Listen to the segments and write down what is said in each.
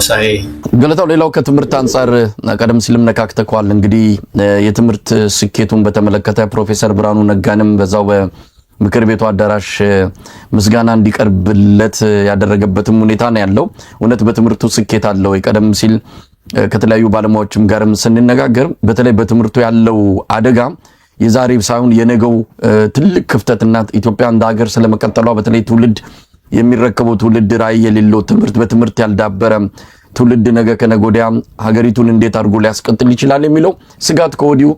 መሳይ። ገለታው፣ ሌላው ከትምህርት አንጻር ቀደም ሲልም ነካክተከዋል። እንግዲህ የትምህርት ስኬቱን በተመለከተ ፕሮፌሰር ብርሃኑ ነጋንም በዛው በምክር ቤቱ አዳራሽ ምስጋና እንዲቀርብለት ያደረገበትም ሁኔታ ነው ያለው። እውነት በትምህርቱ ስኬት አለ ወይ? ቀደም ሲል ከተለያዩ ባለሙያዎችም ጋርም ስንነጋገር በተለይ በትምህርቱ ያለው አደጋ የዛሬ ሳይሆን የነገው ትልቅ ክፍተትና ኢትዮጵያ እንደ ሀገር ስለመቀጠሏ፣ በተለይ ትውልድ የሚረከበው ትውልድ ራዕይ የሌለው፣ ትምህርት በትምህርት ያልዳበረ ትውልድ ነገ ከነገ ወዲያ ሀገሪቱን እንዴት አድርጎ ሊያስቀጥል ይችላል የሚለው ስጋት ከወዲሁ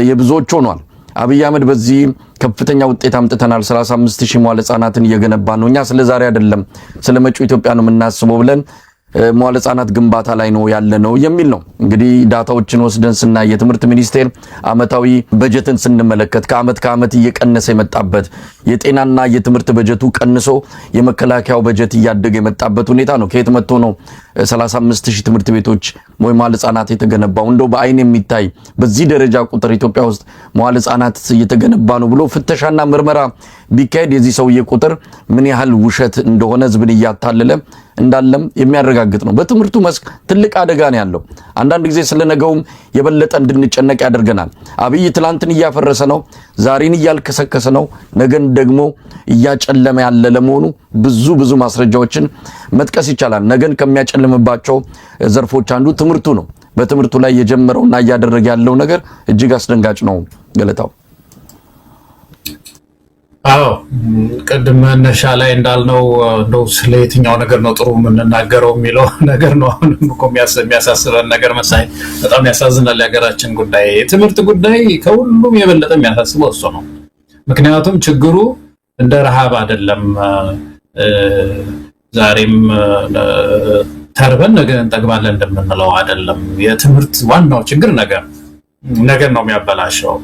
የብዙዎች ሆኗል። አብይ አህመድ በዚህ ከፍተኛ ውጤት አምጥተናል፣ 35 ሺህ መዋለ ህጻናትን እየገነባ ነው፣ እኛ ስለ ዛሬ አይደለም ስለ መጪው ኢትዮጵያ ነው የምናስበው ብለን መዋለ ህጻናት ግንባታ ላይ ነው ያለ ነው የሚል ነው። እንግዲህ data ዎችን ወስደን ስናይ፣ የትምህርት ሚኒስቴር አመታዊ በጀትን ስንመለከት ከአመት ከአመት እየቀነሰ የመጣበት፣ የጤናና የትምህርት በጀቱ ቀንሶ የመከላከያው በጀት እያደገ የመጣበት ሁኔታ ነው። ከየት መጥቶ ነው 35 ሺህ ትምህርት ቤቶች ወይ መዋለ ህጻናት የተገነባው? እንደው በአይን የሚታይ በዚህ ደረጃ ቁጥር ኢትዮጵያ ውስጥ መዋለ ህጻናት እየተገነባ ነው ብሎ ፍተሻና ምርመራ ቢካሄድ የዚህ ሰውዬ ቁጥር ምን ያህል ውሸት እንደሆነ፣ ህዝብን እያታለለ እንዳለም የሚያረጋግጥ ነው። በትምህርቱ መስክ ትልቅ አደጋ ነው ያለው። አንዳንድ ጊዜ ስለነገውም የበለጠ እንድንጨነቅ ያደርገናል። አብይ ትላንትን እያፈረሰ ነው፣ ዛሬን እያልከሰከሰ ነው፣ ነገን ደግሞ እያጨለመ ያለ ለመሆኑ ብዙ ብዙ ማስረጃዎችን መጥቀስ ይቻላል። ነገን ከሚያጨልምባቸው ዘርፎች አንዱ ትምህርቱ ነው። በትምህርቱ ላይ የጀመረውና እያደረገ ያለው ነገር እጅግ አስደንጋጭ ነው። ገለታው። አዎ፣ ቅድም መነሻ ላይ እንዳልነው እንደው ስለ የትኛው ነገር ነው ጥሩ የምንናገረው የሚለው ነገር ነው። አሁንም እኮ የሚያሳስበን ነገር መሳይ፣ በጣም ያሳዝናል። የሀገራችን ጉዳይ፣ የትምህርት ጉዳይ ከሁሉም የበለጠ የሚያሳስበው እሱ ነው። ምክንያቱም ችግሩ እንደ ረሃብ አይደለም። ዛሬም ተርበን ነገ እንጠግባለን እንደምንለው አይደለም። የትምህርት ዋናው ችግር ነገር ነገን ነው የሚያበላሸው።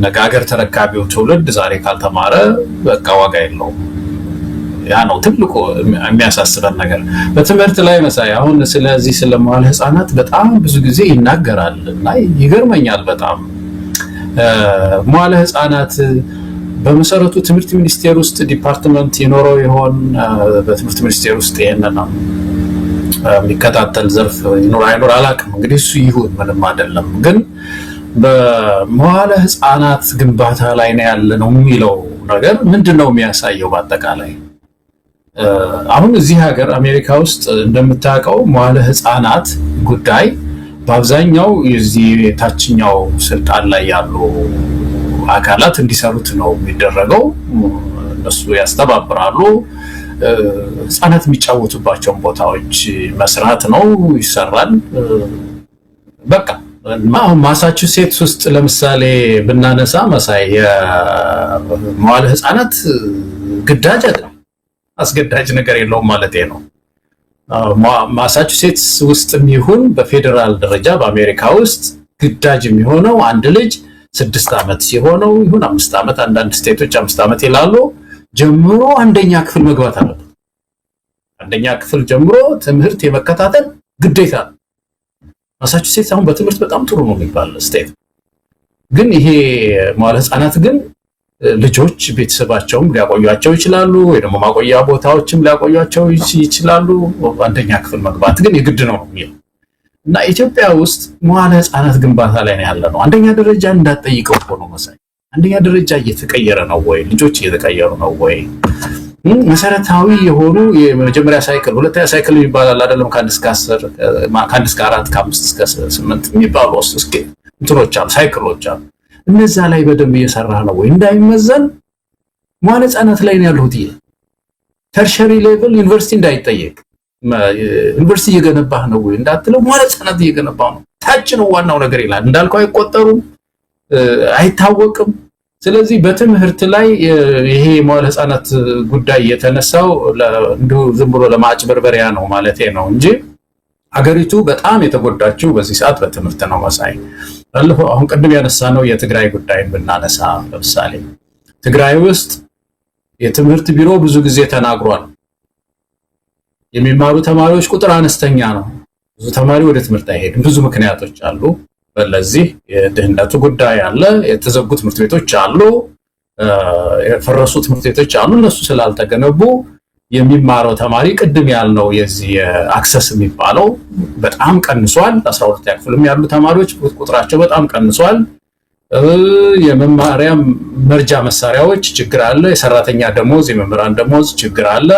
ነገ ሀገር ተረካቢው ትውልድ ዛሬ ካልተማረ በቃ ዋጋ የለውም። ያ ነው ትልቁ የሚያሳስበን ነገር በትምህርት ላይ መሳይ። አሁን ስለዚህ ስለ መዋለ ህፃናት በጣም ብዙ ጊዜ ይናገራል እና ይገርመኛል በጣም። መዋለ ህፃናት በመሰረቱ ትምህርት ሚኒስቴር ውስጥ department ይኖረው ይሆን? በትምህርት ሚኒስቴር ውስጥ ይሄንን የሚከታተል ዘርፍ ይኖር አይኖር አላውቅም። እንግዲህ እሱ ይሁን ምንም አይደለም። ግን በመዋለ ህፃናት ግንባታ ላይ ነው ያለ ነው የሚለው ነገር ምንድን ነው የሚያሳየው? በአጠቃላይ አሁን እዚህ ሀገር አሜሪካ ውስጥ እንደምታውቀው መዋለ ህፃናት ጉዳይ በአብዛኛው የዚህ የታችኛው ስልጣን ላይ ያሉ አካላት እንዲሰሩት ነው የሚደረገው። እነሱ ያስተባብራሉ። ህፃናት የሚጫወቱባቸውን ቦታዎች መስራት ነው፣ ይሰራል። በቃ አሁን ማሳቹሴትስ ውስጥ ለምሳሌ ብናነሳ መሳይ፣ የመዋለ ህፃናት ግዳጅ አይደለም፣ አስገዳጅ ነገር የለውም ማለት ነው። ማሳቹሴትስ ውስጥም ይሁን በፌዴራል ደረጃ በአሜሪካ ውስጥ ግዳጅ የሚሆነው አንድ ልጅ 6 ዓመት ሲሆነው ይሁን 5 ዓመት፣ አንዳንድ state ኦች 5 ዓመት ይላሉ፣ ጀምሮ አንደኛ ክፍል መግባት አለበት። አንደኛ ክፍል ጀምሮ ትምህርት የመከታተል ግዴታ ነው። ማሳቹሴትስ አሁን በትምህርት በጣም ጥሩ ነው የሚባል state፣ ግን ይሄ መዋለ ህፃናት ግን ልጆች ቤተሰባቸውም ሊያቆዩቸው ይችላሉ፣ ወይ ደግሞ ማቆያ ቦታዎችም ሊያቆዩቸው ይችላሉ። አንደኛ ክፍል መግባት ግን የግድ ነው የሚለው እና ኢትዮጵያ ውስጥ መዋለ ህፃናት ግንባታ ላይ ነው ያለ ነው። አንደኛ ደረጃ እንዳትጠይቀው እኮ ነው መሳይ። አንደኛ ደረጃ እየተቀየረ ነው ወይ? ልጆች እየተቀየሩ ነው ወይ? መሰረታዊ የሆኑ የመጀመሪያ cycle፣ ሁለተኛ cycle ይባላል አይደለም? ከ1 እስከ 10፣ ከ1 እስከ 4፣ ከ5 እስከ 8 የሚባሉ እንትኖች አሉ፣ cycle ኦች አሉ። እነዛ ላይ በደንብ እየሰራ ነው ወይ? እንዳይመዘን መዋለ ህፃናት ላይ ነው ያለሁት። ይሄ tertiary level ዩኒቨርሲቲ እንዳይጠየቅ፣ ዩኒቨርሲቲ እየገነባህ ነው ወይ እንዳትለው፣ መዋለ ህፃናት እየገነባህ ነው። ታች ነው ዋናው ነገር ይላል። እንዳልከው አይቆጠሩም፣ አይታወቅም። ስለዚህ በትምህርት ላይ ይሄ የመዋለ ህፃናት ጉዳይ የተነሳው እንዲሁ ዝም ብሎ ለማጭበርበሪያ ነው ማለቴ ነው እንጂ ሀገሪቱ በጣም የተጎዳችው በዚህ ሰዓት በትምህርት ነው መሳይ። ባለፈው አሁን ቅድም ያነሳነው የትግራይ ጉዳይን ብናነሳ ለምሳሌ ትግራይ ውስጥ የትምህርት ቢሮ ብዙ ጊዜ ተናግሯል። የሚማሩ ተማሪዎች ቁጥር አነስተኛ ነው። ብዙ ተማሪ ወደ ትምህርት አይሄድም። ብዙ ምክንያቶች አሉ። ለዚህ የድህነቱ ጉዳይ አለ፣ የተዘጉ ትምህርት ቤቶች አሉ፣ የፈረሱ ትምህርት ቤቶች አሉ። እነሱ ስላልተገነቡ የሚማረው ተማሪ ቅድም ያልነው የዚህ access የሚባለው በጣም ቀንሷል። 12ኛ ክፍልም ያሉ ተማሪዎች ቁጥራቸው በጣም ቀንሷል። የመማሪያ መርጃ መሳሪያዎች ችግር አለ። የሰራተኛ ደሞዝ፣ የመምህራን ደሞዝ ችግር አለ።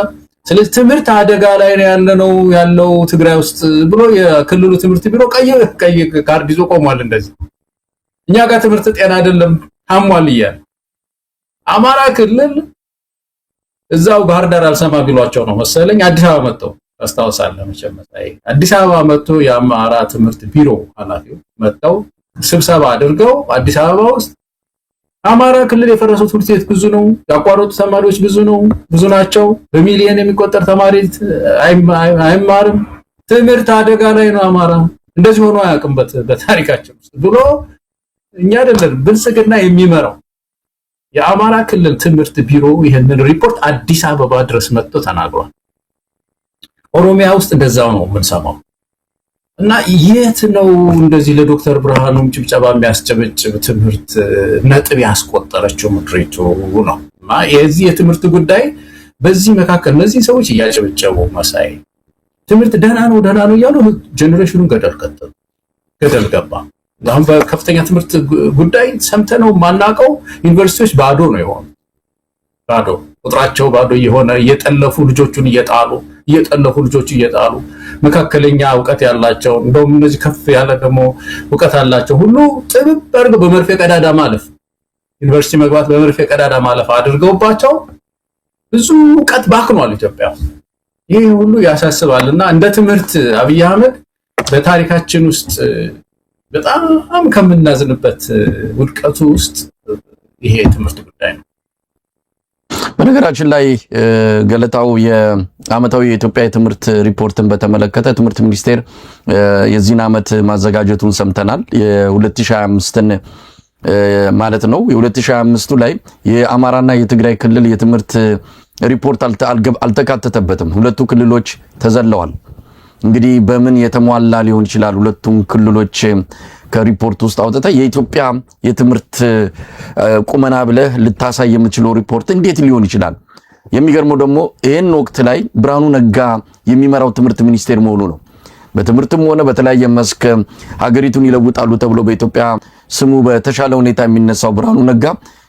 ስለዚህ ትምህርት አደጋ ላይ ነው ያለነው ያለው ትግራይ ውስጥ ብሎ የክልሉ ትምህርት ቢሮ ቀይ ቀይ ካርድ ይዞ ቆሟል። እንደዚህ እኛ ጋር ትምህርት ጤና አይደለም ታሟል እያለ አማራ ክልል እዛው ባህር ዳር አልሰማ ቢሏቸው ነው መሰለኝ አዲስ አበባ መጥተው፣ አስታውሳለሁ መቼም መሳይ፣ አዲስ አበባ መጥቶ የአማራ ትምህርት ቢሮ ኃላፊው መጥተው ስብሰባ አድርገው አዲስ አበባ ውስጥ አማራ ክልል የፈረሰው ትምህርት ቤት ብዙ ነው፣ ያቋረጡ ተማሪዎች ብዙ ነው፣ ብዙ ናቸው። በሚሊየን የሚቆጠር ተማሪ አይማርም። ትምህርት አደጋ ላይ ነው፣ አማራ እንደዚህ ሆኖ አያውቅም በታሪካችን ውስጥ ብሎ፣ እኛ አይደለም ብልጽግና የሚመራው የአማራ ክልል ትምህርት ቢሮ ይህንን ሪፖርት አዲስ አበባ ድረስ መጥቶ ተናግሯል። ኦሮሚያ ውስጥ እንደዛው ነው የምንሰማው። እና የት ነው እንደዚህ ለዶክተር ብርሃኑም ጭብጨባ የሚያስጨበጭብ ትምህርት ነጥብ ያስቆጠረችው ምድሪቱ ነው። እና የዚህ የትምህርት ጉዳይ በዚህ መካከል እነዚህ ሰዎች እያጨበጨቡ መሳይ ትምህርት ደህና ነው ደህና ነው እያሉ generation ኑን ገደል ከተቱ፣ ገደል ገባ። አሁን በከፍተኛ ትምህርት ጉዳይ ሰምተነው የማናውቀው ዩኒቨርሲቲዎች ባዶ ነው የሆኑ፣ ባዶ፣ ቁጥራቸው ባዶ እየሆነ፣ እየጠለፉ ልጆቹን እየጣሉ፣ እየጠለፉ ልጆቹ እየጣሉ፣ መካከለኛ እውቀት ያላቸው፣ እንደውም እነዚህ ከፍ ያለ ደግሞ እውቀት አላቸው ሁሉ ጥብብ አድርገው በመርፌ ቀዳዳ ማለፍ፣ ዩኒቨርሲቲ መግባት በመርፌ ቀዳዳ ማለፍ አድርገውባቸው ብዙ እውቀት ባክኗል ኢትዮጵያ ውስጥ። ይህ ሁሉ ያሳስባል። እና እንደ ትምህርት አብይ አህመድ በታሪካችን ውስጥ በጣም ከምናዝንበት ውድቀቱ ውስጥ ይሄ የትምህርት ጉዳይ ነው። በነገራችን ላይ ገለታው፣ የዓመታዊ የኢትዮጵያ የትምህርት ሪፖርትን በተመለከተ ትምህርት ሚኒስቴር የዚህን ዓመት ማዘጋጀቱን ሰምተናል። የ2025ን ማለት ነው። የ2025ቱ ላይ የአማራና የትግራይ ክልል የትምህርት ሪፖርት አልተካተተበትም። ሁለቱ ክልሎች ተዘለዋል። እንግዲህ በምን የተሟላ ሊሆን ይችላል? ሁለቱም ክልሎች ከሪፖርት ውስጥ አውጥተህ የኢትዮጵያ የትምህርት ቁመና ብለህ ልታሳይ የምትችለው ሪፖርት እንዴት ሊሆን ይችላል? የሚገርመው ደግሞ ይህን ወቅት ላይ ብርሃኑ ነጋ የሚመራው ትምህርት ሚኒስቴር መሆኑ ነው። በትምህርትም ሆነ በተለያየ መስክ ሀገሪቱን ይለውጣሉ ተብሎ በኢትዮጵያ ስሙ በተሻለ ሁኔታ የሚነሳው ብርሃኑ ነጋ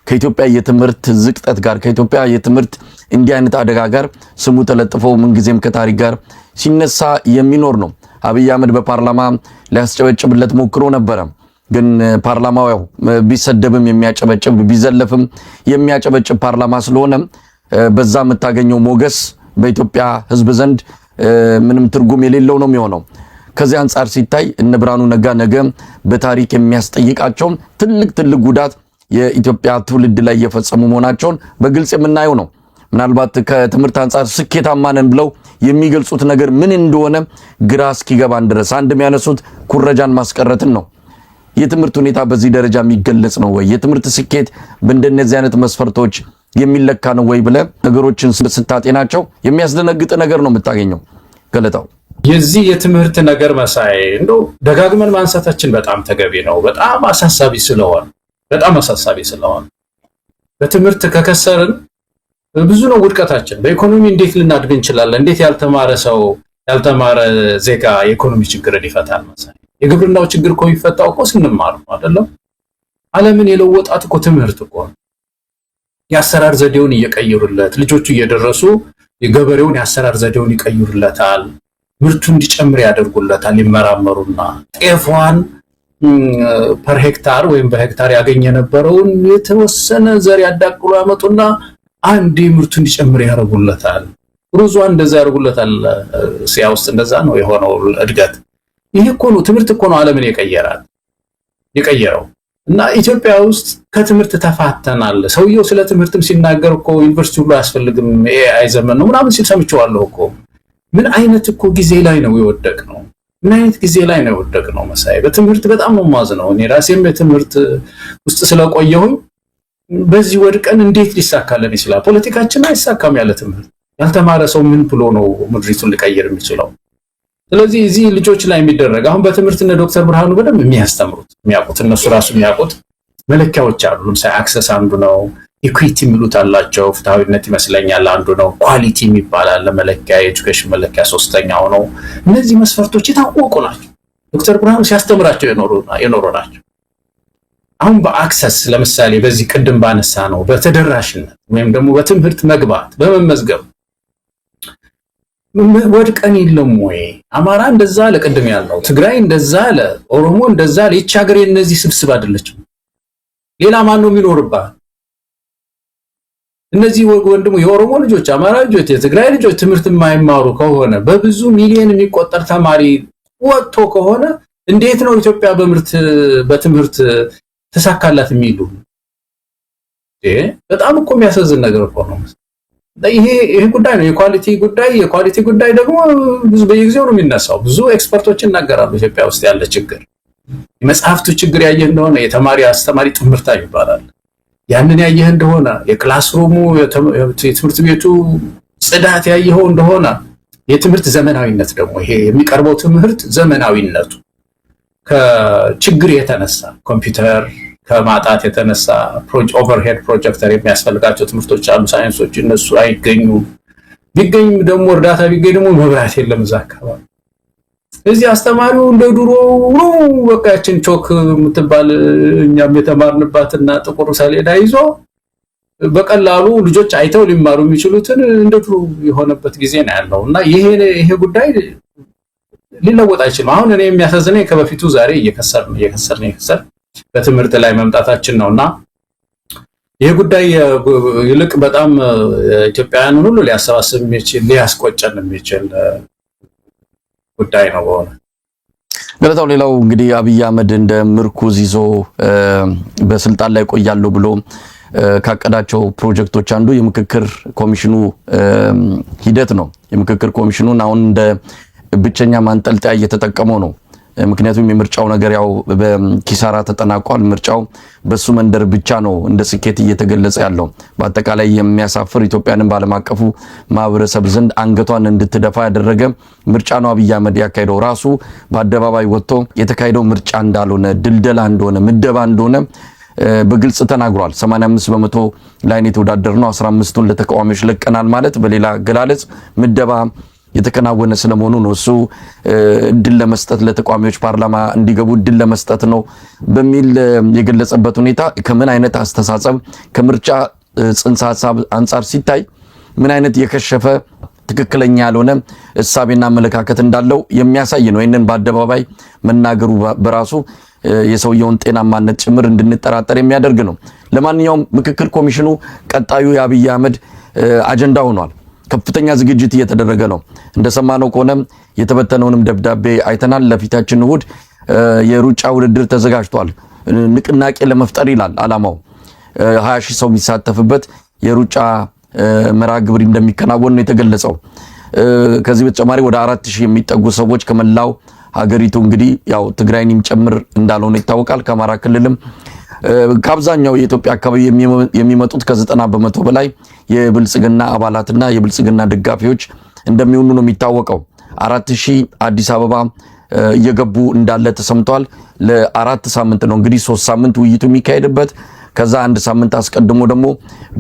ከኢትዮጵያ የትምህርት ዝቅጠት ጋር፣ ከኢትዮጵያ የትምህርት እንዲህ አይነት አደጋ ጋር ስሙ ተለጥፎ ምንጊዜም ከታሪክ ጋር ሲነሳ የሚኖር ነው። አብይ አህመድ በፓርላማ ሊያስጨበጭብለት ሞክሮ ነበረ። ግን ፓርላማው ያው ቢሰደብም የሚያጨበጭብ፣ ቢዘለፍም የሚያጨበጭብ ፓርላማ ስለሆነ በዛ የምታገኘው ሞገስ በኢትዮጵያ ሕዝብ ዘንድ ምንም ትርጉም የሌለው ነው የሚሆነው። ከዚህ አንጻር ሲታይ እነ ብርሃኑ ነጋ ነገ በታሪክ የሚያስጠይቃቸውን ትልቅ ትልቅ ጉዳት የኢትዮጵያ ትውልድ ላይ እየፈጸሙ መሆናቸውን በግልጽ የምናየው ነው። ምናልባት ከትምህርት አንጻር ስኬታማ ነን ብለው የሚገልጹት ነገር ምን እንደሆነ ግራ እስኪገባን ድረስ አንድ የሚያነሱት ኩረጃን ማስቀረትን ነው። የትምህርት ሁኔታ በዚህ ደረጃ የሚገለጽ ነው ወይ? የትምህርት ስኬት በእንደነዚህ አይነት መስፈርቶች የሚለካ ነው ወይ ብለህ ነገሮችን ስታጤናቸው የሚያስደነግጥ ነገር ነው የምታገኘው። ገለታው። የዚህ የትምህርት ነገር መሳይ እንደው ደጋግመን ማንሳታችን በጣም ተገቢ ነው። በጣም አሳሳቢ ስለሆነ፣ በጣም አሳሳቢ ስለሆነ፣ በትምህርት ከከሰርን ብዙ ነው ውድቀታችን። በኢኮኖሚ እንዴት ልናድግ እንችላለን? እንዴት ያልተማረ ሰው፣ ያልተማረ ዜጋ የኢኮኖሚ ችግርን ይፈታል? መሳይ፣ የግብርናው ችግር እኮ የሚፈታው እኮ ስንማር ነው አይደለም? ዓለምን የለወጣት እኮ ትምህርት እኮ ነው። የአሰራር ዘዴውን እየቀየሩለት፣ ልጆቹ እየደረሱ የገበሬውን የአሰራር ዘዴውን ይቀይሩለታል። ምርቱ እንዲጨምር ያደርጉለታል። ይመራመሩና ጤፏን per ሄክታር ወይም በሄክታር ያገኘ የነበረውን የተወሰነ ዘር ያዳቅሉ ያመጡና አንዴ ምርቱ እንዲጨምር ያደርጉለታል። ሩዟን እንደዛ ያደርጉለታል። እስያ ውስጥ እንደዛ ነው የሆነው እድገት። ይሄ እኮ ነው፣ ትምህርት እኮ ነው ዓለምን የቀየራት፣ የቀየረው። እና ኢትዮጵያ ውስጥ ከትምህርት ተፋተናል። ሰውየው ስለ ትምህርትም ሲናገር እኮ ዩኒቨርሲቲ ሁሉ አያስፈልግም፣ AI ዘመን ነው ምናምን ሲል ሰምቼዋለሁ እኮ። ምን አይነት እኮ ጊዜ ላይ ነው የወደቅነው? ምን አይነት ጊዜ ላይ ነው የወደቅነው? መሳይ፣ በትምህርት በጣም ነው የማዝነው። እኔ ራሴም የትምህርት ውስጥ ስለቆየሁኝ በዚህ ወድቀን እንዴት ሊሳካልን ይችላል? ፖለቲካችን አይሳካም ያለ ትምህርት። ያልተማረ ሰው ምን ብሎ ነው ምድሪቱን ሊቀይር የሚችለው? ስለዚህ እዚህ ልጆች ላይ የሚደረግ፣ አሁን በትምህርት እነ ዶክተር ብርሃኑ በደንብ የሚያስተምሩት፣ የሚያውቁት፣ እነሱ ራሱ የሚያውቁት መለኪያዎች አሉ። ለምሳሌ access አንዱ ነው። Equity የሚሉት አላቸው። ፍትሐዊነት ይመስለኛል አንዱ ነው። Quality የሚባል አለ መለኪያ፣ የ education መለኪያ ሶስተኛው ነው። እነዚህ መስፈርቶች የታወቁ ናቸው። ዶክተር ብርሃኑ ሲያስተምራቸው የኖሩ ናቸው። አሁን በ access ለምሳሌ በዚህ ቅድም ባነሳነው በተደራሽነት ወይም ደግሞ በትምህርት መግባት በመመዝገብ ወድቀን የለም ወይ? አማራ እንደዛ አለ፣ ቅድም ያልነው ትግራይ እንደዛ አለ፣ ኦሮሞ እንደዛ አለ። ይቺ ሀገር የእነዚህ ስብስብ አይደለችም። ሌላ ማን ነው የሚኖርባት? እነዚህ ወንድሙ የኦሮሞ ልጆች፣ አማራ ልጆች፣ የትግራይ ልጆች ትምህርት የማይማሩ ከሆነ፣ በብዙ ሚሊዮን የሚቆጠር ተማሪ ወጥቶ ከሆነ እንዴት ነው ኢትዮጵያ በምርት በትምህርት ተሳካላት የሚሉ? በጣም እኮ የሚያሳዝን ነገር እኮ ነው። ይሄ ጉዳይ ነው የ quality ጉዳይ። የ quality ጉዳይ ደግሞ ብዙ በየጊዜው ነው የሚነሳው። ብዙ expert ኦች ይናገራሉ። ኢትዮጵያ ውስጥ ያለ ችግር፣ የመጽሐፍቱ ችግር ያየህ እንደሆነ፣ የተማሪ አስተማሪ ጥምርታ ይባላል። ያንን ያየህ እንደሆነ፣ የ classroom ኡ የትምህርት ቤቱ ጽዳት ያየኸው እንደሆነ፣ የትምህርት ዘመናዊነት ደግሞ ይሄ የሚቀርበው ትምህርት ዘመናዊነቱ ከችግር የተነሳ፣ ኮምፒውተር ከማጣት የተነሳ፣ overhead projector የሚያስፈልጋቸው ትምህርቶች አሉ፣ ሳይንሶች፣ እነሱ አይገኙም። ቢገኝም ደግሞ እርዳታ ቢገኝ ደግሞ መብራት የለም እዛ አካባቢ። እዚህ አስተማሪው እንደ ድሮ ነው። በቃ ያችን ቾክ የምትባል እኛም የተማርንባትና ጥቁር ሰሌዳ ይዞ በቀላሉ ልጆች አይተው ሊማሩ የሚችሉትን እንደ ድሮ የሆነበት ጊዜ ነው ያለው እና ይሄ ጉዳይ ሊለወጥ አይችልም። አሁን እኔ የሚያሳዝነኝ ከበፊቱ ዛሬ እየከሰርን እየከሰርን እየከሰርን በትምህርት ላይ መምጣታችን ነውና ይሄ ጉዳይ ይልቅ በጣም ኢትዮጵያውያንን ሁሉ ሊያሰባስብ የሚችል፣ ሊያስቆጨን የሚችል ጉዳይ ነው በሆነ። ገለታው፣ ሌላው እንግዲህ አብይ አህመድ እንደ ምርኩዝ ይዞ በስልጣን ላይ ቆያለሁ ብሎ ካቀዳቸው ፕሮጀክቶች አንዱ የምክክር ኮሚሽኑ ሂደት ነው። የምክክር ኮሚሽኑን አሁን እንደ ብቸኛ ማንጠልጠያ እየተጠቀመው ነው። ምክንያቱም የምርጫው ነገር ያው በኪሳራ ተጠናቋል። ምርጫው በሱ መንደር ብቻ ነው እንደ ስኬት እየተገለጸ ያለው። በአጠቃላይ የሚያሳፍር፣ ኢትዮጵያንም በዓለም አቀፉ ማህበረሰብ ዘንድ አንገቷን እንድትደፋ ያደረገ ምርጫ ነው አብይ አህመድ ያካሄደው። ራሱ በአደባባይ ወጥቶ የተካሄደው ምርጫ እንዳልሆነ፣ ድልደላ እንደሆነ፣ ምደባ እንደሆነ በግልጽ ተናግሯል። 85% ላይ የተወዳደርነው፣ 15ቱን ለተቃዋሚዎች ለቀናል ማለት በሌላ አገላለጽ ምደባ የተከናወነ ስለመሆኑ ነው። እሱ እድል ለመስጠት፣ ለተቃዋሚዎች ፓርላማ እንዲገቡ እድል ለመስጠት ነው በሚል የገለጸበት ሁኔታ ከምን አይነት አስተሳሰብ፣ ከምርጫ ጽንሰ ሀሳብ አንጻር ሲታይ ምን አይነት የከሸፈ፣ ትክክለኛ ያልሆነ እሳቤና አመለካከት እንዳለው የሚያሳይ ነው። ይህንን በአደባባይ መናገሩ በራሱ የሰውየውን ጤናማነት ጭምር እንድንጠራጠር የሚያደርግ ነው። ለማንኛውም ምክክር ኮሚሽኑ ቀጣዩ የአብይ አህመድ አጀንዳ ሆኗል። ከፍተኛ ዝግጅት እየተደረገ ነው። እንደሰማነው ከሆነ የተበተነውንም ደብዳቤ አይተናል። ለፊታችን እሁድ የሩጫ ውድድር ተዘጋጅቷል። ንቅናቄ ለመፍጠር ይላል አላማው። 20,000 ሰው የሚሳተፍበት የሩጫ መርሃ ግብር እንደሚከናወን ነው የተገለጸው። ከዚህ በተጨማሪ ወደ 4,000 የሚጠጉ ሰዎች ከመላው ሀገሪቱ፣ እንግዲህ ያው ትግራይንም ጨምር እንዳልሆነ ይታወቃል። ከአማራ ክልልም ከአብዛኛው የኢትዮጵያ አካባቢ የሚመጡት ከ90% በላይ የብልጽግና አባላትና የብልጽግና ደጋፊዎች እንደሚሆኑ ነው የሚታወቀው። 4,000 አዲስ አበባ እየገቡ እንዳለ ተሰምቷል። ለ4 ሳምንት ነው እንግዲህ፣ 3 ሳምንት ውይይቱ የሚካሄድበት፣ ከዛ አንድ ሳምንት አስቀድሞ ደግሞ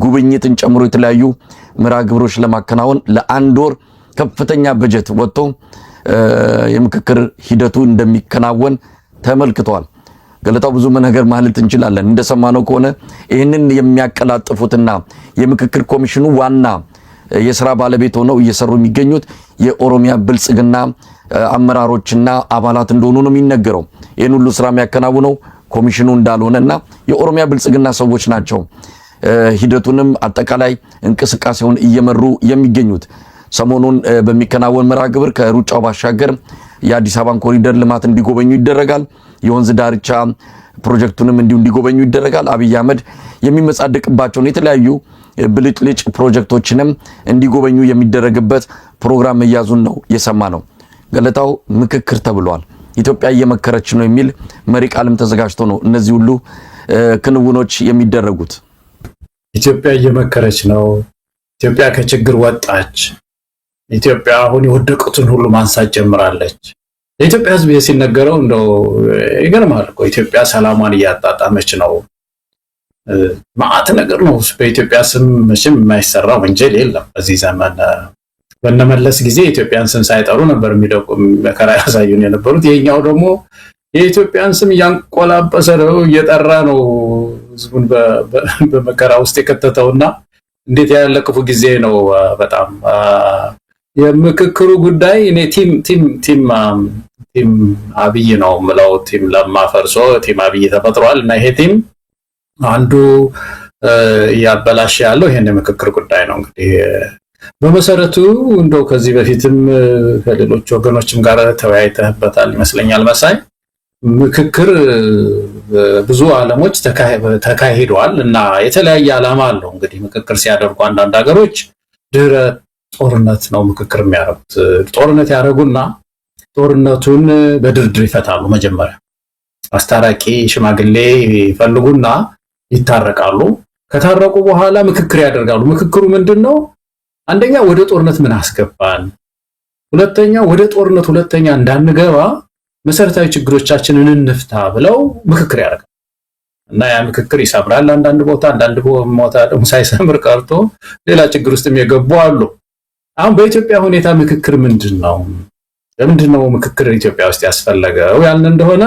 ጉብኝትን ጨምሮ የተለያዩ መርሃ ግብሮች ለማከናወን ለአንድ ወር ከፍተኛ በጀት ወጥቶ የምክክር ሂደቱ እንደሚከናወን ተመልክቷል። ገለታው፣ ብዙ ነገር ማለት እንችላለን። እንደሰማነው ከሆነ ይህንን የሚያቀላጥፉትና የምክክር ኮሚሽኑ ዋና የስራ ባለቤት ሆነው እየሰሩ የሚገኙት የኦሮሚያ ብልጽግና አመራሮችና አባላት እንደሆኑ ነው የሚነገረው። ይህን ሁሉ ስራ የሚያከናውነው ኮሚሽኑ እንዳልሆነ እና የኦሮሚያ ብልጽግና ሰዎች ናቸው ሂደቱንም አጠቃላይ እንቅስቃሴውን እየመሩ የሚገኙት። ሰሞኑን በሚከናወን መርሃ ግብር ከሩጫው ባሻገር የአዲስ አበባን ኮሪደር ልማት እንዲጎበኙ ይደረጋል። የወንዝ ዳርቻ ፕሮጀክቱንም እንዲሁ እንዲጎበኙ ይደረጋል። አብይ አህመድ የሚመጻደቅባቸውን የተለያዩ ብልጭልጭ ፕሮጀክቶችንም እንዲጎበኙ የሚደረግበት ፕሮግራም መያዙን ነው የሰማነው። ገለታው፣ ምክክር ተብሏል። ኢትዮጵያ እየመከረች ነው የሚል መሪ ቃልም ተዘጋጅቶ ነው እነዚህ ሁሉ ክንውኖች የሚደረጉት። ኢትዮጵያ እየመከረች ነው። ኢትዮጵያ ከችግር ወጣች። ኢትዮጵያ አሁን የወደቁትን ሁሉ ማንሳት ጀምራለች። የኢትዮጵያ ሕዝብ ሲነገረው እንደው ይገርማል እኮ። ኢትዮጵያ ሰላሟን እያጣጣመች ነው። መዓት ነገር ነው። በኢትዮጵያ ስም መቼም የማይሰራ ወንጀል የለም። በዚህ ዘመን በነመለስ ጊዜ የኢትዮጵያን ስም ሳይጠሩ ነበር የሚደቁ መከራ ያሳዩን የነበሩት። ይሄኛው ደግሞ የኢትዮጵያን ስም እያንቆላበሰ ነው፣ እየጠራ ነው ህዝቡን በመከራ ውስጥ የከተተውና እንዴት ያለ ክፉ ጊዜ ነው። በጣም የምክክሩ ጉዳይ እኔ team አብይ ነው የምለው። Team ለማ ፈርሶ team አብይ ተፈጥሯል እና ይሄ team አንዱ እያበላሸ ያለው ይሄን የምክክር ጉዳይ ነው። እንግዲህ በመሰረቱ እንደው ከዚህ በፊትም ከሌሎች ወገኖችም ጋር ተወያይተህበታል ይመስለኛል መሳይ። ምክክር ብዙ ዓለሞች ተካሂደዋል እና የተለያየ ዓላማ አለው። እንግዲህ ምክክር ሲያደርጉ አንዳንድ ሀገሮች ድህረ ጦርነት ነው ምክክር የሚያደርጉት። ጦርነት ያደርጉና ጦርነቱን በድርድር ይፈታሉ። መጀመሪያ አስታራቂ ሽማግሌ ይፈልጉና ይታረቃሉ። ከታረቁ በኋላ ምክክር ያደርጋሉ። ምክክሩ ምንድን ነው? አንደኛ ወደ ጦርነት ምን አስገባን፣ ሁለተኛ ወደ ጦርነት ሁለተኛ እንዳንገባ መሰረታዊ ችግሮቻችንን እንፍታ ብለው ምክክር ያደርጋሉ። እና ያ ምክክር ይሰምራል አንዳንድ ቦታ፣ አንዳንድ ቦታ ደግሞ ሳይሰምር ቀርቶ ሌላ ችግር ውስጥ የገቡ አሉ። አሁን በኢትዮጵያ ሁኔታ ምክክር ምንድን ነው? ለምንድን ነው ምክክር ኢትዮጵያ ውስጥ ያስፈለገው ያልን እንደሆነ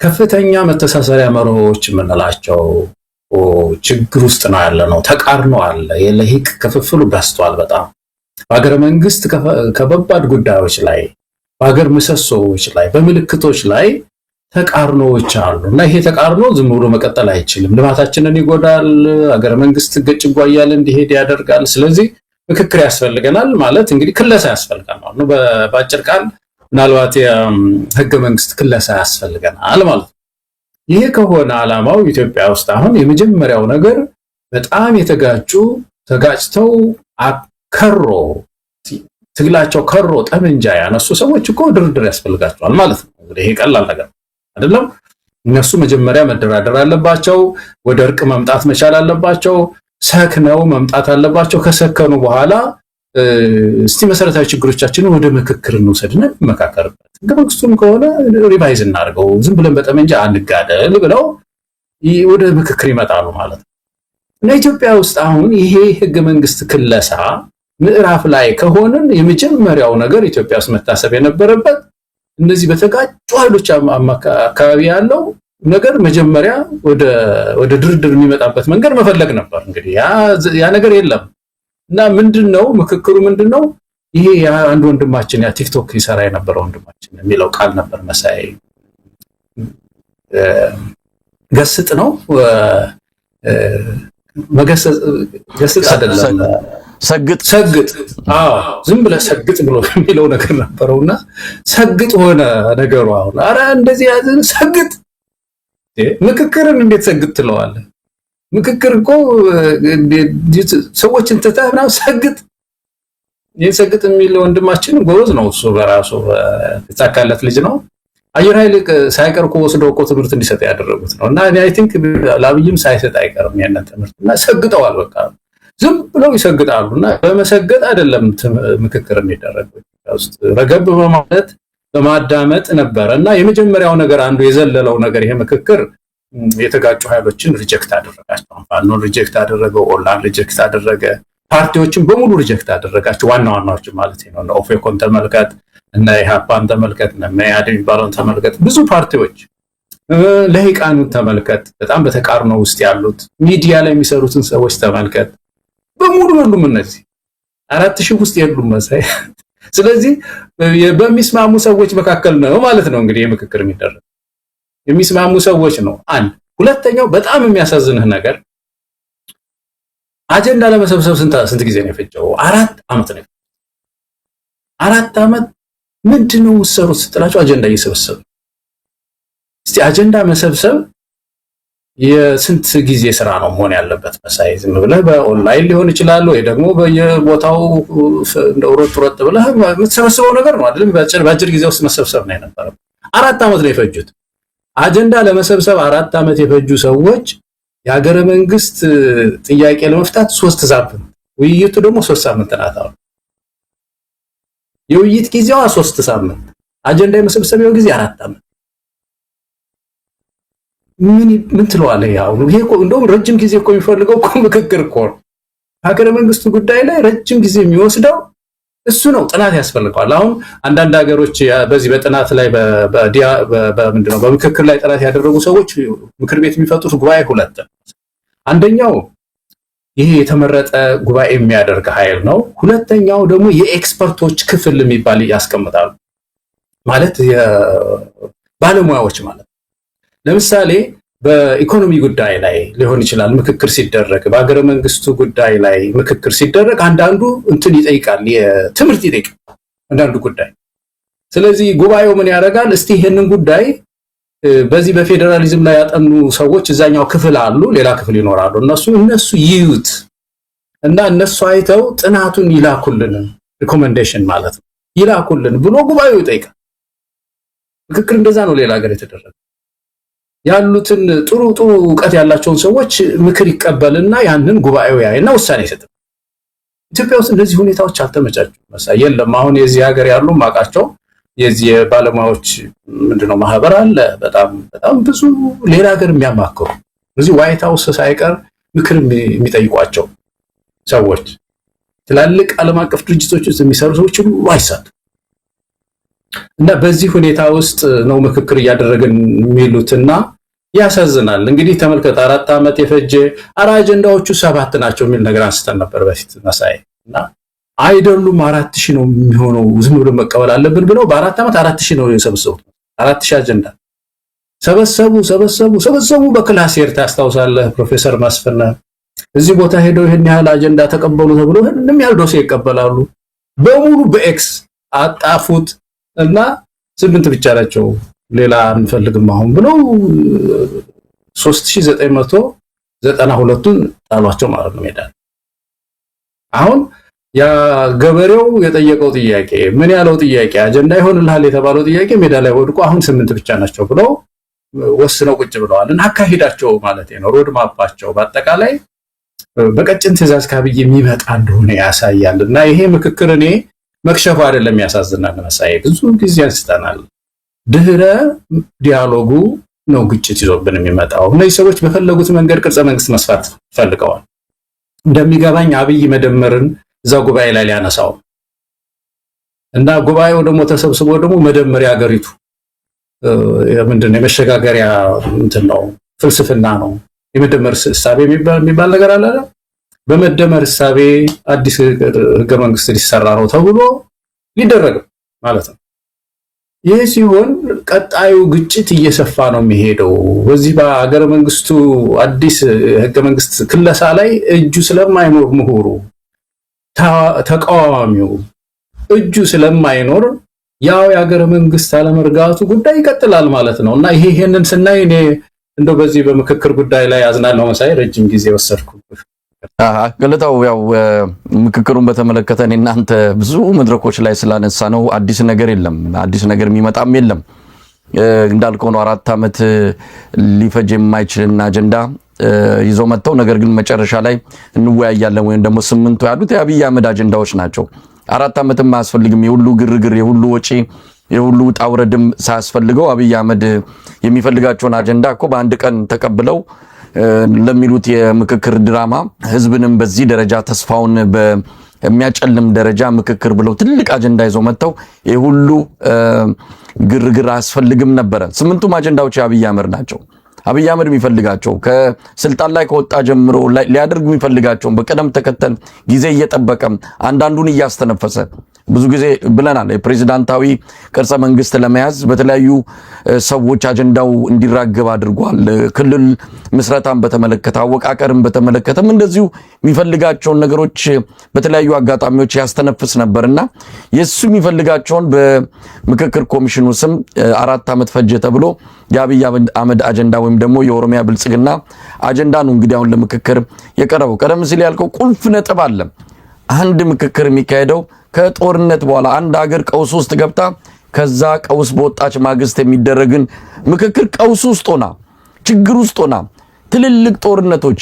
ከፍተኛ መተሳሰሪያ መርሆች የምንላቸው ችግር ውስጥ ነው ያለ ነው። ተቃርኖ አለ። የልሂቅ ክፍፍሉ በዝቷል በጣም። በሀገረ መንግስት ከበባድ ጉዳዮች ላይ፣ በሀገር ምሰሶዎች ላይ፣ በምልክቶች ላይ ተቃርኖዎች አሉ እና ይሄ ተቃርኖ ዝም ብሎ መቀጠል አይችልም። ልማታችንን ይጎዳል። ሀገረ መንግስት ገጭጓ እያለ እንዲሄድ ያደርጋል። ስለዚህ ምክክር ያስፈልገናል ማለት እንግዲህ ክለሳ ያስፈልጋል ማለት ነው። በአጭር ቃል ምናልባት የህገ መንግስት ክለሳ ያስፈልገናል ማለት ነው። ይሄ ከሆነ ዓላማው ኢትዮጵያ ውስጥ አሁን የመጀመሪያው ነገር በጣም የተጋጩ፣ ተጋጭተው ከሮ ትግላቸው ከሮ ጠመንጃ ያነሱ ሰዎች እኮ ድርድር ያስፈልጋቸዋል ማለት ነው። እንግዲህ ይሄ ቀላል ነገር አይደለም። እነሱ መጀመሪያ መደራደር አለባቸው። ወደ እርቅ መምጣት መቻል አለባቸው። ሰክነው መምጣት አለባቸው። ከሰከኑ በኋላ እስቲ መሰረታዊ ችግሮቻችንን ወደ ምክክር እንውሰድና እንመካከርበት፣ ህገ መንግስቱም ከሆነ revise እናድርገው፣ ዝም ብለን በጠመንጃ አንጋደል ብለው ወደ ምክክር ይመጣሉ ማለት ነው። እና ኢትዮጵያ ውስጥ አሁን ይሄ ህገ መንግስት ክለሳ ምዕራፍ ላይ ከሆንን የመጀመሪያው ነገር ኢትዮጵያ ውስጥ መታሰብ የነበረበት እነዚህ በተጋጩ ኃይሎች አካባቢ ያለው ነገር መጀመሪያ ወደ ድርድር የሚመጣበት መንገድ መፈለግ ነበር። እንግዲህ ያ ነገር የለም። እና ምንድነው ምክክሩ? ምንድነው? ይሄ አንድ ወንድማችን፣ ያ ቲክቶክ ይሰራ የነበረው ወንድማችን የሚለው ቃል ነበር መሳይ፣ ገስጥ ነው፣ መገሰጽ፣ ገስጥ አይደለም። ሰግጥ። ሰግጥ፣ አዎ፣ ዝም ብለህ ሰግጥ ብሎ የሚለው ነገር ነበረውና ሰግጥ ሆነ ነገሩ። አሁን ኧረ እንደዚህ ያዝን ሰግጥ፣ ምክክርን እንዴት ሰግጥ ትለዋለህ? ምክክር እኮ ሰዎችን ትተህ ምናምን ሰግጥ። ይህን ሰግጥ የሚል ወንድማችን ጎበዝ ነው። እሱ በራሱ የተሳካለት ልጅ ነው። አየር ኃይል ሳይቀር እኮ ወስዶ እኮ ትምህርት እንዲሰጥ ያደረጉት ነው። እና I think ለአብይም ሳይሰጥ አይቀርም ያንን ትምህርት። እና ሰግጠዋል። በቃ ዝም ብለው ይሰግጣሉ። እና በመሰገጥ አይደለም ምክክር የሚደረገው፣ ውስጥ ረገብ በማለት በማዳመጥ ነበረ። እና የመጀመሪያው ነገር አንዱ የዘለለው ነገር ይሄ ምክክር የተጋጩ ኃይሎችን reject አደረጋቸው። ፋኖን reject አደረገው፣ ኦላን reject አደረገ፣ ፓርቲዎችን በሙሉ reject አደረጋቸው። ዋና ዋናዎችን ማለት ነው። እነ ኦፌኮን ተመልከት፣ እነ ኢህአፓን ተመልከት፣ እነ መኢአድ የሚባለውን ተመልከት፣ ብዙ ፓርቲዎች፣ ልሂቃኑን ተመልከት፣ በጣም በተቃርኖ ውስጥ ያሉት ሚዲያ ላይ የሚሰሩትን ሰዎች ተመልከት። በሙሉ የሉም፣ እነዚህ 4,000 ውስጥ የሉም መሳይ። ስለዚህ በሚስማሙ ሰዎች መካከል ነው ማለት ነው እንግዲህ የምክክር የሚደረግ፣ የሚስማሙ ሰዎች ነው። አንድ ሁለተኛው በጣም የሚያሳዝንህ ነገር አጀንዳ ለመሰብሰብ ስንት ጊዜ ነው የፈጀው? 4 ዓመት ነው። 4 ዓመት ምንድን ነው የምትሰሩት ስትላቸው አጀንዳ እየሰበሰቡ። እስቲ አጀንዳ መሰብሰብ የስንት ጊዜ ስራ ነው መሆን ያለበት? መሳይ፣ ዝም ብለህ በኦንላይን ሊሆን ይችላል ወይ ደግሞ በየቦታው እንደው ሮጥ ሮጥ ብለህ የምትሰበስበው ነገር ነው አይደለም? በአጭር ጊዜ ውስጥ መሰብሰብ ነው የነበረው። 4 ዓመት ነው የፈጁት። አጀንዳ ለመሰብሰብ 4 ዓመት የፈጁ ሰዎች የሀገረ መንግስት ጥያቄ ለመፍታት 3 ሳምንት፣ ውይይቱ ደግሞ 3 ሳምንት ናት። አሁን የውይይት ጊዜዋ 3 ሳምንት፣ አጀንዳ የመሰብሰቢያው ጊዜ 4 ዓመት። ምን ትለዋለህ? ያው ይሄ እኮ እንደውም ረጅም ጊዜ እኮ የሚፈልገው እኮ ምክክር እኮ ነው። ሀገረ መንግስቱ ጉዳይ ላይ ረጅም ጊዜ የሚወስደው እሱ ነው። ጥናት ያስፈልገዋል። አሁን አንዳንድ ሀገሮች በዚህ በጥናት ላይ ምንድነው በምክክር ላይ ጥናት ያደረጉ ሰዎች ምክር ቤት የሚፈጥሩት ጉባኤ ሁለት፣ አንደኛው ይሄ የተመረጠ ጉባኤ የሚያደርግ ኃይል ነው። ሁለተኛው ደግሞ የ expert ኦች ክፍል የሚባል ያስቀምጣሉ። ማለት ባለሙያዎች ማለት ነው። ለምሳሌ በኢኮኖሚ ጉዳይ ላይ ሊሆን ይችላል ምክክር ሲደረግ፣ በሀገረ መንግስቱ ጉዳይ ላይ ምክክር ሲደረግ አንዳንዱ እንትን ይጠይቃል፣ የትምህርት ይጠይቃል አንዳንዱ ጉዳይ። ስለዚህ ጉባኤው ምን ያደርጋል? እስቲ ይሄንን ጉዳይ በዚህ በፌዴራሊዝም ላይ ያጠኑ ሰዎች እዛኛው ክፍል አሉ፣ ሌላ ክፍል ይኖራሉ። እነሱ ይዩት እና እነሱ አይተው ጥናቱን ይላኩልን፣ recommendation ማለት ነው፣ ይላኩልን ብሎ ጉባኤው ይጠይቃል። ምክክር እንደዛ ነው። ሌላ ሀገር የተደረገ ያሉትን ጥሩ ጥሩ እውቀት ያላቸውን ሰዎች ምክር ይቀበልና ያንን ጉባኤው ያይና ውሳኔ ይሰጣል። ኢትዮጵያ ውስጥ እንደዚህ ሁኔታዎች አልተመቻቹም። መሳይ የለም። አሁን የዚህ ሀገር ያሉ ማቃቸው የዚህ የባለሙያዎች ምንድነው ማህበር አለ። በጣም በጣም ብዙ ሌላ ሀገር የሚያማክሩ እዚህ ዋይት ሀውስ ሳይቀር ምክር የሚጠይቋቸው ሰዎች፣ ትላልቅ ዓለም አቀፍ ድርጅቶች ውስጥ የሚሰሩ ሰዎች ሁሉ አይሳቱ እና በዚህ ሁኔታ ውስጥ ነው ምክክር እያደረግን የሚሉትና ያሳዝናል። እንግዲህ ተመልከት፣ 4 ዓመት የፈጀ አጀንዳዎቹ 7 ናቸው የሚል ነገር አንስተን ነበር በፊት መሳይ፣ እና አይደሉም 4000 ነው የሚሆነው፣ ዝም ብሎ መቀበል አለብን ብለው በ4 ዓመት 4000 ነው የሰበሰቡት። 4000 አጀንዳ ሰበሰቡ ሰበሰቡ ሰበሰቡ። በክላሴር ታስታውሳለህ ፕሮፌሰር መስፍን እዚህ ቦታ ሄደው ይህን ያህል አጀንዳ ተቀበሉ ተብሎ ይህንም ያህል ዶሴ ይቀበላሉ። በሙሉ በ X አጣፉት እና 8 ብቻ ናቸው፣ ሌላ አንፈልግም አሁን ብለው 3992ቱን ጣሏቸው ማለት ነው ሜዳ። አሁን ያ ገበሬው የጠየቀው ጥያቄ ምን ያለው ጥያቄ አጀንዳ ይሆንልሃል የተባለው ጥያቄ ሜዳ ላይ ወድቆ አሁን 8 ብቻ ናቸው ብለው ወስነው ቁጭ ብለዋል። እና አካሄዳቸው ማለት ነው road map ኣቸው በአጠቃላይ በቀጭን ትዕዛዝ ካብይ የሚመጣ እንደሆነ ያሳያል። እና ይሄ ምክክር እኔ መክሸፉ አይደለም ያሳዝናል። መሳይ ብዙ ጊዜ አንስተናል። ድህረ dialogue ኡ ነው ግጭት ይዞብን የሚመጣው። እነዚህ ሰዎች በፈለጉት መንገድ ቅርጸ መንግስት መስፋት ፈልገዋል። እንደሚገባኝ አብይ መደመርን እዛ ጉባኤ ላይ ሊያነሳው እና ጉባኤው ደግሞ ተሰብስቦ ደግሞ መደመር የሀገሪቱ ምንድን ነው የመሸጋገሪያ እንትን ነው ፍልስፍና ነው። የመደመር እሳቤ የሚባል ነገር አለ አይደል? በመደመር እሳቤ አዲስ ህገ መንግስት ሊሰራ ነው ተብሎ ሊደረግ ማለት ነው። ይህ ሲሆን ቀጣዩ ግጭት እየሰፋ ነው የሚሄደው። በዚህ በሀገረ መንግስቱ አዲስ ህገ መንግስት ክለሳ ላይ እጁ ስለማይኖር ምሁሩ፣ ተቃዋሚው እጁ ስለማይኖር ያው የሀገረ መንግስት አለመርጋቱ ጉዳይ ይቀጥላል ማለት ነው። እና ይሄንን ስናይ እኔ እንደው በዚህ በምክክር ጉዳይ ላይ አዝናለሁ። መሳይ ረጅም ጊዜ ወሰድኩ። ገለታው ያው ምክክሩን በተመለከተ እኔ እናንተ ብዙ መድረኮች ላይ ስላነሳ ነው አዲስ ነገር የለም፣ አዲስ ነገር የሚመጣም የለም። እንዳልከው ነው 4 ዓመት ሊፈጅ የማይችልና አጀንዳ ይዞ መጥተው ነገር ግን መጨረሻ ላይ እንወያያለን ወይም ደግሞ 8ቱ ያሉት የአብይ አህመድ አጀንዳዎች ናቸው። 4 ዓመትም አያስፈልግም። የሁሉ ግርግር፣ የሁሉ ወጪ፣ የሁሉ ውጣ ውረድም ሳያስፈልገው አብይ አህመድ የሚፈልጋቸውን አጀንዳ እኮ በአንድ ቀን ተቀብለው ለሚሉት የምክክር ድራማ ህዝብንም በዚህ ደረጃ ተስፋውን በሚያጨልም ደረጃ ምክክር ብለው ትልቅ አጀንዳ ይዘው መጥተው የሁሉ ግርግር አያስፈልግም ነበረ። 8ቱም አጀንዳዎች የአብይ አህመድ ናቸው። አብይ አህመድ የሚፈልጋቸው ከስልጣን ላይ ከወጣ ጀምሮ ሊያደርግ የሚፈልጋቸው በቅደም ተከተል ጊዜ እየጠበቀ አንዳንዱን እያስተነፈሰ ብዙ ጊዜ ብለናል። የፕሬዝዳንታዊ ቅርጸ መንግስት ለመያዝ በተለያዩ ሰዎች አጀንዳው እንዲራገብ አድርጓል። ክልል ምስረታን በተመለከተ አወቃቀርን በተመለከተም እንደዚሁ የሚፈልጋቸውን ነገሮች በተለያዩ አጋጣሚዎች ያስተነፍስ ነበርና የሱ የሚፈልጋቸውን በምክክር ኮሚሽኑ ስም 4 ዓመት ፈጀ ተብሎ የአብይ አህመድ አጀንዳ ወይም ደግሞ የኦሮሚያ ብልጽግና አጀንዳ ነው እንግዲህ አሁን ለምክክር የቀረበው። ቀደም ሲል ያልከው ቁልፍ ነጥብ አለ። አንድ ምክክር የሚካሄደው ከጦርነት በኋላ አንድ ሀገር ቀውስ ውስጥ ገብታ ከዛ ቀውስ በወጣች ማግስት የሚደረግን ምክክር ቀውስ ውስጥ ሆና ችግር ውስጥ ሆና ትልልቅ ጦርነቶች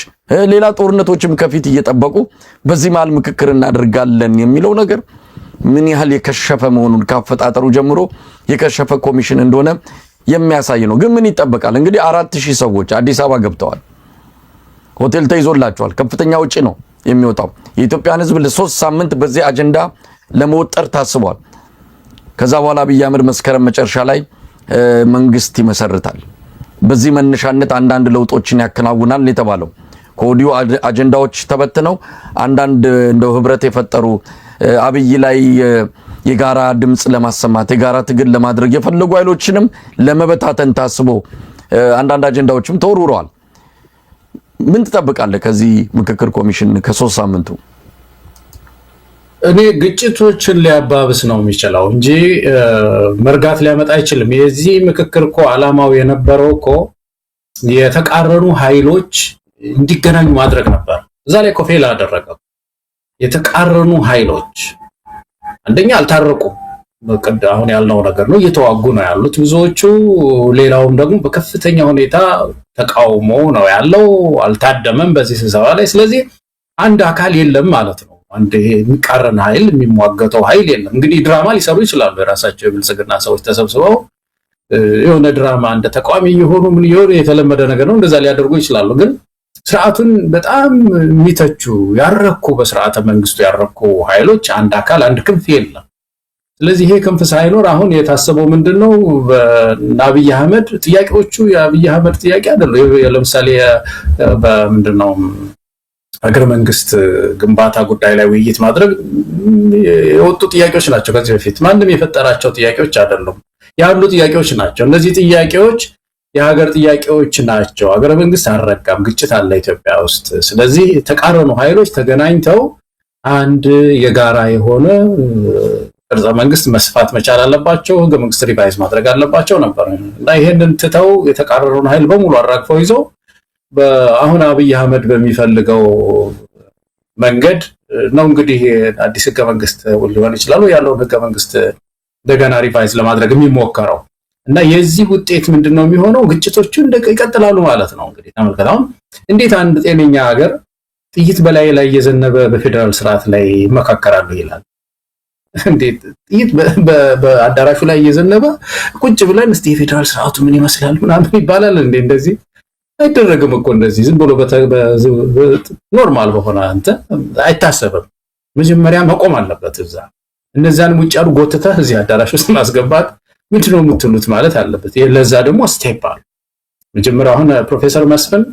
ሌላ ጦርነቶችም ከፊት እየጠበቁ በዚህ መሃል ምክክር እናደርጋለን የሚለው ነገር ምን ያህል የከሸፈ መሆኑን ካፈጣጠሩ ጀምሮ የከሸፈ ኮሚሽን እንደሆነ የሚያሳይ ነው። ግን ምን ይጠበቃል? እንግዲህ 4,000 ሰዎች አዲስ አበባ ገብተዋል። ሆቴል ተይዞላቸዋል። ከፍተኛ ወጪ ነው የሚወጣው። የኢትዮጵያን ሕዝብ ለ3 ሳምንት በዚህ አጀንዳ ለመወጠር ታስቧል። ከዛ በኋላ አብይ አህመድ መስከረም መጨረሻ ላይ መንግስት ይመሰርታል። በዚህ መነሻነት አንዳንድ ለውጦችን ያከናውናል የተባለው ከወዲሁ አጀንዳዎች ተበትነው አንዳንድ እንደው ህብረት የፈጠሩ፣ አብይ ላይ የጋራ ድምፅ ለማሰማት፣ የጋራ ትግል ለማድረግ የፈለጉ ኃይሎችንም ለመበታተን ታስቦ አንዳንድ አጀንዳዎችም ተወርውረዋል። ምን ትጠብቃለህ ከዚህ ምክክር ኮሚሽን ከ3 ሳምንቱ? እኔ ግጭቶችን ሊያባብስ ነው የሚችለው እንጂ መርጋት ሊያመጣ አይችልም። የዚህ ምክክር እኮ ዓላማው የነበረው እኮ የተቃረኑ ኃይሎች እንዲገናኙ ማድረግ ነበር። እዛ ላይ እኮ fail አደረገው። የተቃረኑ ኃይሎች አንደኛ አልታረቁም። አሁን ያልነው ነገር ነው። እየተዋጉ ነው ያሉት ብዙዎቹ። ሌላውም ደግሞ በከፍተኛ ሁኔታ ተቃውሞ ነው ያለው። አልታደመም በዚህ ስብሰባ ላይ። ስለዚህ አንድ አካል የለም ማለት ነው። አንድ የሚቃረን ኃይል፣ የሚሟገተው ኃይል የለም። እንግዲህ ድራማ ሊሰሩ ይችላሉ። የራሳቸው የብልጽግና ሰዎች ተሰብስበው የሆነ ድራማ እንደ ተቃዋሚ እየሆኑ ምን እየሆኑ፣ የተለመደ ነገር ነው። እንደዛ ሊያደርጉ ይችላሉ። ግን ስርዓቱን በጣም የሚተቹ፣ ያልረኩ፣ በስርዓተ መንግስቱ ያልረኩ ኃይሎች አንድ አካል፣ አንድ ክንፍ የለም። ስለዚህ ይሄ ክንፍ ሳይኖር አሁን የታሰበው ምንድን ነው? በአብይ አህመድ ጥያቄዎቹ የአብይ አህመድ ጥያቄ አይደለም። ለምሳሌ በምንድን ነው ሀገረ መንግስት ግንባታ ጉዳይ ላይ ውይይት ማድረግ የወጡ ጥያቄዎች ናቸው። ከዚህ በፊት ማንም የፈጠራቸው ጥያቄዎች አይደሉም፣ ያሉ ጥያቄዎች ናቸው። እነዚህ ጥያቄዎች የሀገር ጥያቄዎች ናቸው። ሀገረ መንግስት አልረጋም፣ ግጭት አለ ኢትዮጵያ ውስጥ። ስለዚህ የተቃረኑ ኃይሎች ተገናኝተው አንድ የጋራ የሆነ ቅርጸ መንግስት መስፋት መቻል አለባቸው፣ ህገ መንግስት revise ማድረግ አለባቸው ነበር። እና ይሄንን ትተው የተቃረኑን ኃይል በሙሉ አራግፈው ይዘው አሁን አብይ አህመድ በሚፈልገው መንገድ ነው እንግዲህ አዲስ ህገ መንግስት ሊሆን ይችላል ያለውን ህገ መንግስት እንደገና revise ለማድረግ የሚሞከረው። እና የዚህ ውጤት ምንድን ነው የሚሆነው? ግጭቶቹ ይቀጥላሉ ማለት ነው። እንግዲህ ተመልከት፣ አሁን እንዴት አንድ ጤነኛ ሀገር ጥይት በላይ ላይ እየዘነበ በፌዴራል ስርዓት ላይ ይመካከራሉ ይላል? እንዴት ጥይት በአዳራሹ ላይ እየዘነበ ቁጭ ብለን እስቲ የፌዴራል ስርዓቱ ምን ይመስላል ምናምን ይባላል እንዴ? እንደዚህ አይደረግም እኮ። እንደዚህ ዝም ብሎ normal በሆነ አንተ አይታሰብም። መጀመሪያ መቆም አለበት እዛ። እነዚያን ውጭ ያሉ ጎትተህ እዚህ አዳራሽ ውስጥ ማስገባት፣ ምንድን ነው የምትሉት ማለት አለበት። ለዛ ደግሞ step አሉ። መጀመሪያ አሁን ፕሮፌሰር መስፍን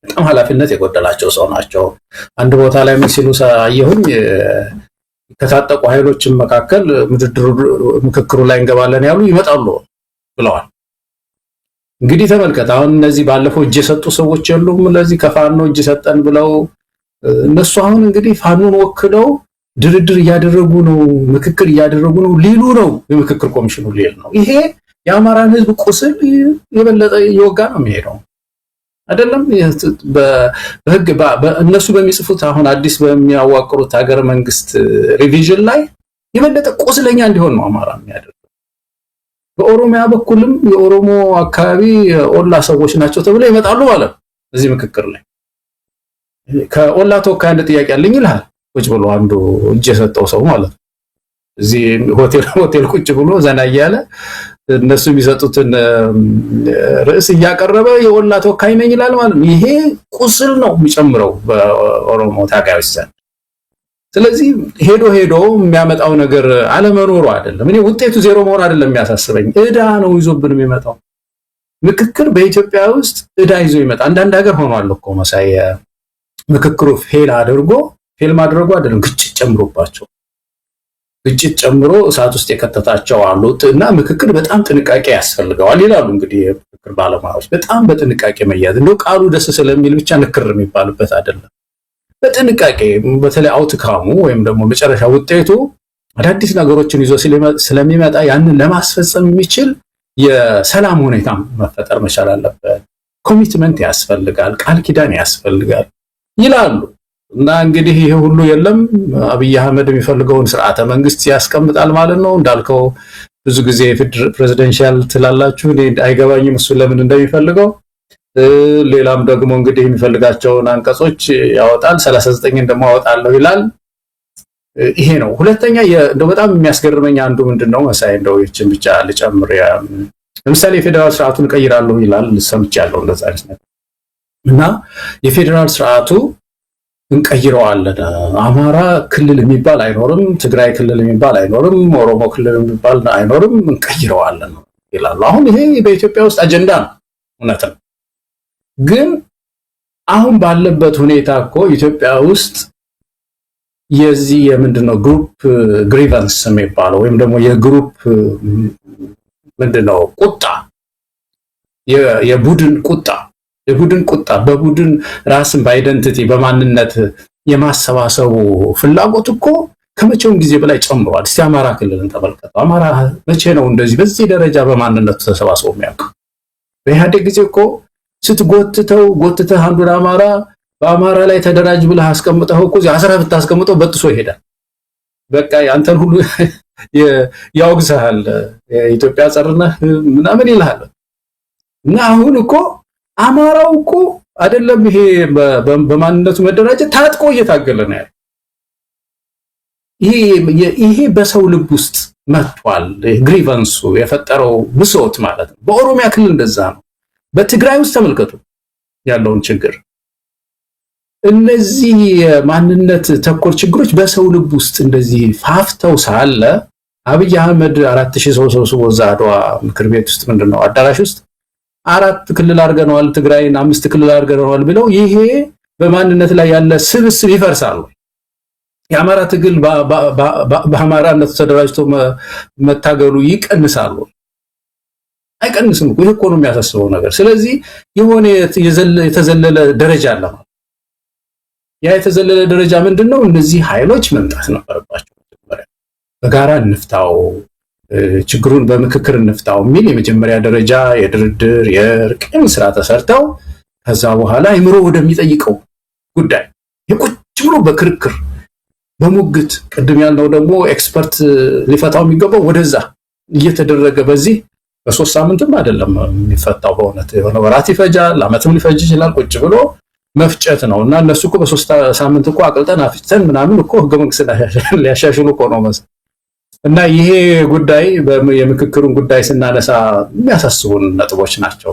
በጣም ኃላፊነት የጎደላቸው ሰው ናቸው። አንድ ቦታ ላይ ምን ሲሉ አየሁኝ፣ ከታጠቁ ኃይሎችን መካከል ምድድሩ ምክክሩ ላይ እንገባለን ያሉ ይመጣሉ ብለዋል። እንግዲህ ተመልከት፣ አሁን እነዚህ ባለፈው እጅ የሰጡ ሰዎች የሉም? ለዚህ ከፋኖ እጅ ሰጠን ብለው እነሱ አሁን እንግዲህ ፋኖን ወክለው ድርድር እያደረጉ ነው፣ ምክክር እያደረጉ ነው ሊሉ ነው፣ የምክክር ኮሚሽኑ ሊል ነው። ይሄ የአማራን ሕዝብ ቁስል የበለጠ እየወጋ ነው የሚሄደው። አይደለም በህግ እነሱ በሚጽፉት፣ አሁን አዲስ በሚያዋቅሩት ሀገረ መንግስት revision ላይ የበለጠ ቁስለኛ እንዲሆን ነው አማራ የሚያደርገው። በኦሮሚያ በኩልም የኦሮሞ አካባቢ ኦላ ሰዎች ናቸው ተብለው ይመጣሉ ማለት ነው። እዚህ ምክክር ላይ ከኦላ ተወካይ አንድ ጥያቄ አለኝ ይልሃል። ቁጭ ብሎ አንዱ እጅ የሰጠው ሰው ማለት ነው። እዚህ ሆቴል ቁጭ ብሎ ዘና እያለ እነሱ የሚሰጡትን ርዕስ እያቀረበ የኦላ ተወካይ ነኝ ይላል ማለት ነው። ይሄ ቁስል ነው የሚጨምረው በኦሮሞ ታጋዮች ዘንድ። ስለዚህ ሄዶ ሄዶ የሚያመጣው ነገር አለመኖሩ አይደለም። እኔ ውጤቱ ዜሮ መሆን አይደለም የሚያሳስበኝ፣ እዳ ነው ይዞብን የሚመጣው። ምክክር በኢትዮጵያ ውስጥ እዳ ይዞ ይመጣ። አንዳንድ ሀገር ሆኗል እኮ መሳይ፣ ምክክሩ fail አድርጎ፣ fail ማድረጉ አይደለም፣ ግጭት ጨምሮባቸው፣ ግጭት ጨምሮ እሳት ውስጥ የከተታቸው አሉ። እና ምክክር በጣም ጥንቃቄ ያስፈልገዋል ይላሉ እንግዲህ የምክክር ባለሙያዎች። በጣም በጥንቃቄ መያዝ፣ እንደው ቃሉ ደስ ስለሚል ብቻ ንክር የሚባልበት አይደለም። በጥንቃቄ፣ በተለይ outcome ኡ ወይም ደግሞ መጨረሻ ውጤቱ አዳዲስ ነገሮችን ይዞ ስለሚመጣ ያንን ለማስፈጸም የሚችል የሰላም ሁኔታ መፈጠር መቻል አለበት። Commitment ያስፈልጋል፣ ቃል ኪዳን ያስፈልጋል ይላሉ። እና እንግዲህ ይሄ ሁሉ የለም። አብይ አህመድ የሚፈልገውን ስርዓተ መንግስት ያስቀምጣል ማለት ነው። እንዳልከው ብዙ ጊዜ presidential ትላላችሁ፣ እኔ አይገባኝም እሱ ለምን እንደሚፈልገው። ሌላም ደግሞ እንግዲህ የሚፈልጋቸውን አንቀጾች ያወጣል። 39ን ደግሞ አወጣለሁ ይላል። ይሄ ነው። ሁለተኛ እንደው በጣም የሚያስገርመኝ አንዱ ምንድን ነው መሳይ፣ እንደው ይችን ብቻ ልጨምር፣ ለምሳሌ የፌዴራል ስርዓቱን እቀይራለሁ ይላል፣ ሰምቻለሁ እንደዛ አይነት ነገር። እና የፌዴራል ስርዓቱ እንቀይረዋለን፣ አማራ ክልል የሚባል አይኖርም፣ ትግራይ ክልል የሚባል አይኖርም፣ ኦሮሞ ክልል የሚባል አይኖርም፣ እንቀይረዋለን ይላሉ። አሁን ይሄ በኢትዮጵያ ውስጥ አጀንዳ ነው፣ እውነት ነው። ግን አሁን ባለበት ሁኔታ እኮ ኢትዮጵያ ውስጥ የዚህ የምንድነው group grievance የሚባለው ወይም ደግሞ የ group ምንድነው ቁጣ፣ የቡድን ቁጣ፣ በቡድን ራስን በ identity በማንነት የማሰባሰቡ ፍላጎት እኮ ከመቼውም ጊዜ በላይ ጨምሯል። እስቲ አማራ ክልልን ተመልከተው። አማራ መቼ ነው እንደዚህ በዚህ ደረጃ በማንነቱ ተሰባስቦ የሚያውቅ? በኢህአዴግ ጊዜ እኮ ስትጎትተው ጎትተህ አንዱን አማራ በአማራ ላይ ተደራጅ ብለህ አስቀምጠው እኮ አስረህ ብታስቀምጠው በጥሶ ይሄዳል። በቃ አንተን ሁሉ ያወግዝሃል። የኢትዮጵያ ጸር ነህ ምናምን ይልሃል። እና አሁን እኮ አማራው እኮ አይደለም ይሄ በማንነቱ መደራጀት፣ ታጥቆ እየታገለ ነው ያለው። ይሄ በሰው ልብ ውስጥ መጥቷል። Grievance ኡ የፈጠረው ብሶት ማለት ነው። በኦሮሚያ ክልል እንደዛ ነው። በትግራይ ውስጥ ተመልከቱ ያለውን ችግር። እነዚህ የማንነት ተኮር ችግሮች በሰው ልብ ውስጥ እንደዚህ ፋፍተው ሳለ አብይ አህመድ 4000 ሰው ሰብስቦ እዛ አድዋ ምክር ቤት ውስጥ፣ ምንድነው፣ አዳራሽ ውስጥ አራት ክልል አድርገነዋል፣ ትግራይን አምስት ክልል አድርገነዋል ብለው ይሄ በማንነት ላይ ያለ ስብስብ ይፈርሳል። የአማራ ትግል በአማራነቱ ተደራጅቶ መታገሉ ይቀንሳሉ? አይቀንስም እኮ። ይሄ እኮ ነው የሚያሳስበው ነገር። ስለዚህ የሆነ የተዘለለ ደረጃ አለ ማለት። ያ የተዘለለ ደረጃ ምንድን ነው? እነዚህ ኃይሎች መምጣት ነበረባቸው። መጀመሪያ በጋራ እንፍታው፣ ችግሩን በምክክር እንፍታው የሚል የመጀመሪያ ደረጃ የድርድር የእርቅ ስራ ተሰርተው ከዛ በኋላ አይምሮ ወደሚጠይቀው ጉዳይ የቁጭ ብሎ በክርክር በሙግት፣ ቅድም ያልነው ደግሞ expert ሊፈታው የሚገባው ወደዛ እየተደረገ በዚህ በ3 ሳምንትም አይደለም የሚፈታው። በእውነት የሆነ ወራት ይፈጃል፣ አመትም ሊፈጅ ይችላል። ቁጭ ብሎ መፍጨት ነው። እና እነሱ እኮ በ3 ሳምንት እኮ አቅልጠን አፍጭተን ምናምን እኮ ህገ መንግስት ሊያሻሽሉ እኮ ነው መሰለኝ። እና ይሄ ጉዳይ የምክክሩን ጉዳይ ስናነሳ የሚያሳስቡን ነጥቦች ናቸው።